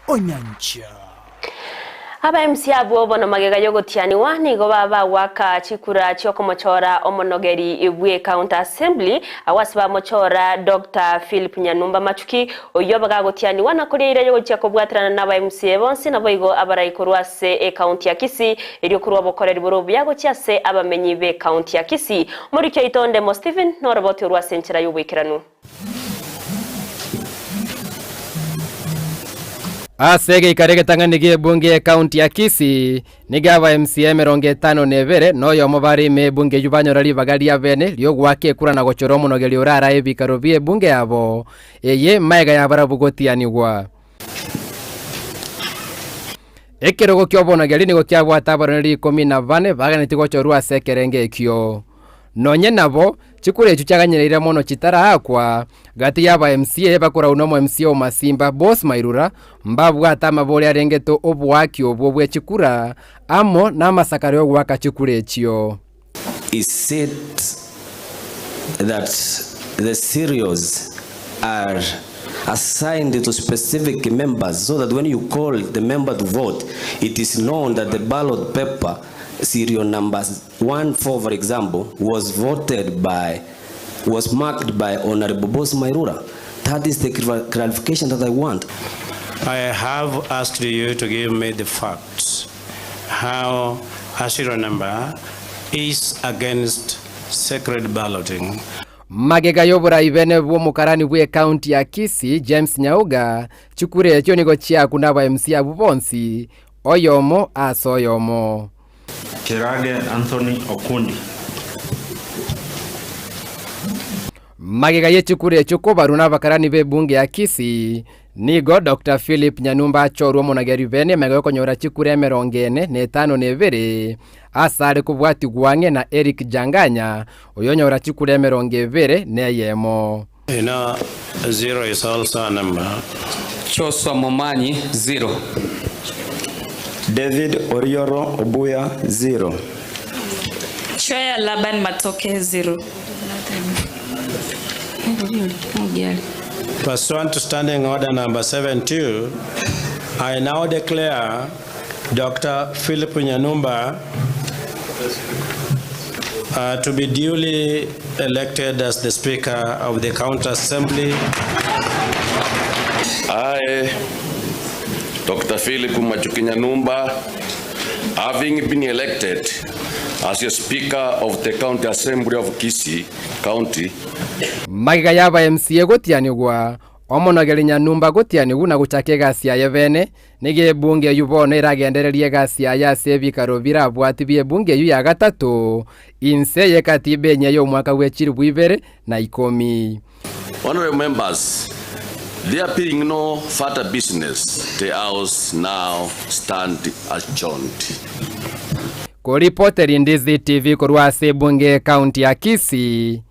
Onyancha. Aba MC abwo bono magega y'ogotianigwa nigo babagoaka chikura chi'okomochora omonogeri bw'Ecounty Assembly agwo ase bamochora Doctor Philip Nyanumba Machuki oyio bagagotianigwa na koria eira y'ogochia kobwaterana n'aba MCA bonsi naboigo abarai korwa ase ecounty ya Kisii erio korwa obokoreri bore obuya gochia ase abamenyi b'ecounty ya Kisii. Omoriki oito Ondemo Stephen noroboti orwo ase enchera y'oboikeranu. Ase egeikaro egetang'ani gi'ebunge y'ecounty ya Kisii, nigo aba MCA 52 na oyomo bare ime y'ebunge eyio banyora ribaga ria bene ri'ogoaka ekura na gochora omonogeri orarae ebikaro bi'ebunge yabo, eye magega y'abarabwo gotianigwa. Ekerogo ki'obonogeri nigo kiabwate abaroneri ikomi na bane baganetie gochorwa ase ekerengo ekio. Nonye nabo, chikura echio chiaganyereire mono chitaraakwa, gati y'aba MCA bakorau nomo MCA o Masimba, Boss Mairura, mbabwate amabori arengete oboaki obwo bwe chikura amo namasakara y'ogoaka chikura echio. Is it that the serials are assigned to specific members so that when you call the member to vote, it is known that the ballot paper serial number 1 4 for example was voted by was marked by Honorable Boss Mairura? That is the clarification that I want. I have asked you to give me the facts how a serial number is against secret balloting. Magega y'oborai bene bw'omokarani bw'ecounty ya Kisii James Nyauga, chikura echio nigo chiakuna aba MC abwo bonsi, oyomo ase oyomo. Kerage Anthony Okundi. Magega ye chikura echio kobarwa nabakarani b'ebunge ya Kisii, nigo Doctor Philip Nyanumba achorwe omonageri bene emegega yokonyora chikura 45 na ebere ase are kobwatigwa ang'e na Eric Janganya oyonyora chikura 21. You know, zero is also a number. Joshua Momanyi, zero. David Orioro Obuya, zero. Chweya Laban Matoke, zero. Pursuant to Standing Order number 72, I now declare Dr. Philip Nyanumba to be duly elected as the Speaker of the County Assembly. I, Dr. Philip Machuki Nyanumba, having been elected as the Speaker of the County Assembly of Kisii County, Magega y'aba MCA gotianigwa, omonogeri Nyanumba gotianigwa na gochaka egasi yaye bene, Nigo ebunge eyio bono eragendererie egasi yaye ase ebikaro birabwati bi'ebunge eyio ya gatato, inse y'ekatiba enyia y'omwaka bwe chilifu ibere na ikomi. Honourable members, there being no further business, the House now stand adjourned. Koripoteri Ndizi TV korwa ase ebunge y'ecounty ya Kisii,